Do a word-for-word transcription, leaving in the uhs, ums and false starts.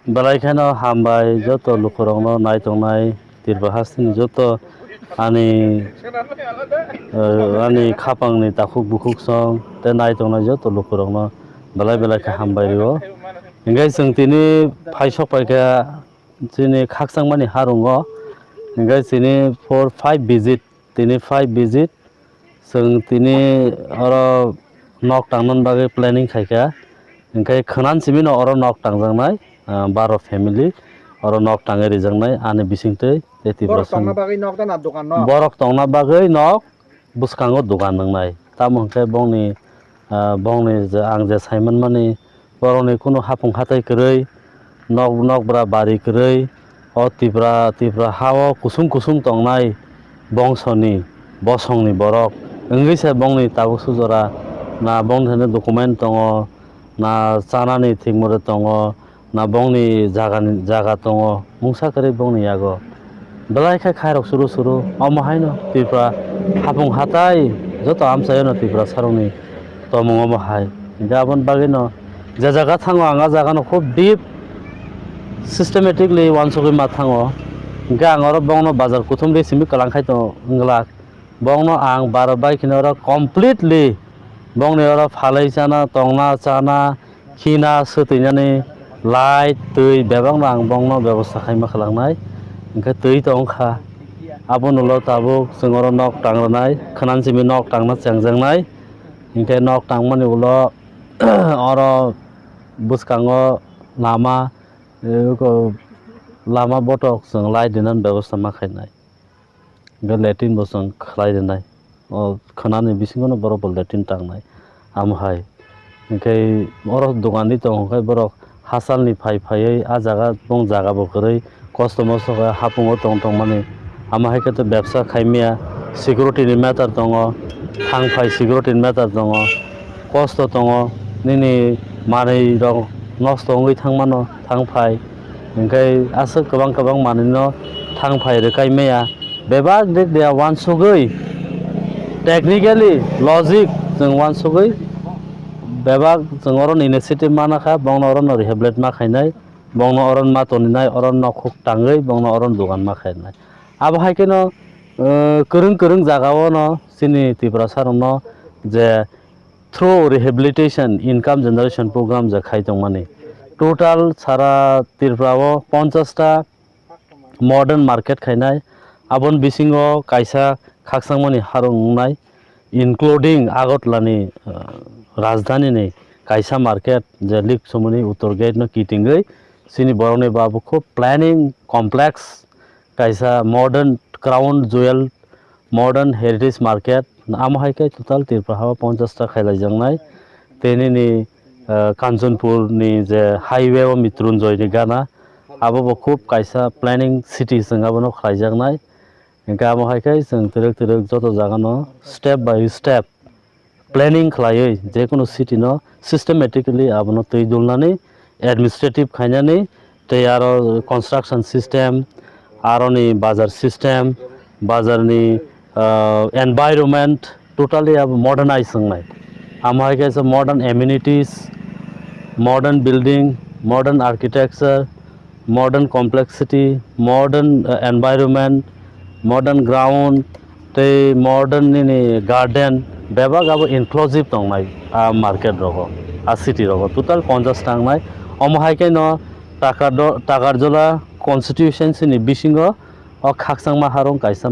Belai kheno hambai joto lukurokno nai tongnai Tripura hasteni joto ani, eh, ani khapangni takhuk bukhuk song tei nai tongnai joto lukurokno belai belai khe hambai rio. Hinkhe chwng tini phaisok paikha chini khakchangmani harungo, hinkhe chini four five visit, tini five visit chwng tini oro nok tangna bagwi planning khaikha, hinkhe khwnan simino oro nok tangjaknai, ah, baro family oro nok tangwi rijaknai ani bisingtwi tei Borok Tiprasa tongna bagwi nok da na dokan no? Borok tongna bagwi nok bwskango dogan nwngnai. Tamo hwnkhe bongni, ah, bongni je ang je saimanmani borokni kunu hapung hatai kwrwi, nok, nokbra bari kwrwi, o Tipra, Tipra ha-o kusung kusung tongnai bongsoni, bosongni borok wngwi se bongni tabuk sujora na bongni thani document tongo, na chanani thik mure tongo, na bongni jagani, jaga tongo, mungsa kwrwi bongni yago. Belai khe khairok suru suru, omo haino Tripura hapung hatai joto amchaio no Tiprasarokni tomung omo hai. Hinkhe aboni bagwino je jaga thango ang a jagano khub deep systematically uansugwi ma thango. Hinkhe ang oro bongno bazar kuthumri simi kwlang khai tongo wngwlak. Bongno ang baro bai kheno oro completely bongni oro phalwi chana, tongna, chana, khina, swtwinani light, twi bebakno ang bongno bebosta khaima khlaknai. Hinkhe twi tongkha. Aboni ulo tabuk chwng oro nok tang rwnai, khwnan simi nok tangna chengjaknai. Hinkhe nok tangmani ulo oro bwskango lama, eh, ko-, lama botok chwng light rinani bebosta ma khainai. Hwnkhe latrine bo chwng khlai rwnai. O khwnani bisingono borok bo latrine tangnai. Amo hai. Hinkhe oro dogan di tongo khe borok hachalni phai phaiwi a jaga bong jaga bo kwrwi kosto mosto khe hapungo tong tongmani. Amo hai khe to bebsa khaimya, security ni matter tongo, thang phai security ni matter tongo, kosto tongo, nini manwi rok nosto wngwi thangmano thang phai. Hinkhe aswk kwbang kwbang manwino thang phai rwkai maya. Bebak de dia uansugwi, technically, logic chwng uansugwi, bebak chwng oro initiative mana kha, bongno oro no rehabilitate ma khainai, bongno oro ma toninai, oro no khuk tangwi, bongno oro dogan ma khainai. Abo hai kheno, eh, kwrwng kwrwng jaga o no chini Tiprasa rokno je through rehabilitation income generation program je khai tongmani. Total sara Tripura o ponchash ta modern market khainai. Aboni bisingo kaisa khakchangmani harung wngnai, including Agartala ni, uh, rajdhani ni kaisa market je Liksomoni Uttor Gate no kitingwi chini borokni babu khub planning complex kaisa modern crown jewel modern heritage market, amo hai khe total Tripura ha o ponchash ta khailaijaknai. Tei nini, eh, Kanchanpur ni je highway o Mrityunjoy ni gana, abo bo khub kaisa planning city chwng abono khlaijaknai. Hinkhe amo hai khe chwng twrwk twrwk joto jaga no step by step planning khlaiwi jekunu city no systematically abono twi dulnani, administrative khainani, tei aro construction system, aroni bazar system, bazarni, ah, environment totally abo modernize wngnai. Amo hai khe modern amenities, modern building, modern architecture, modern complexity, modern, uh, environment, modern ground, tei modern nini garden, bebak abo inclusive tongnai a market rogo, a city rogo. Total ponchash ta wngnai. Omo hai khe no Takardo-, Takarjola constituency ni bisingo o khakchangma harung kaisa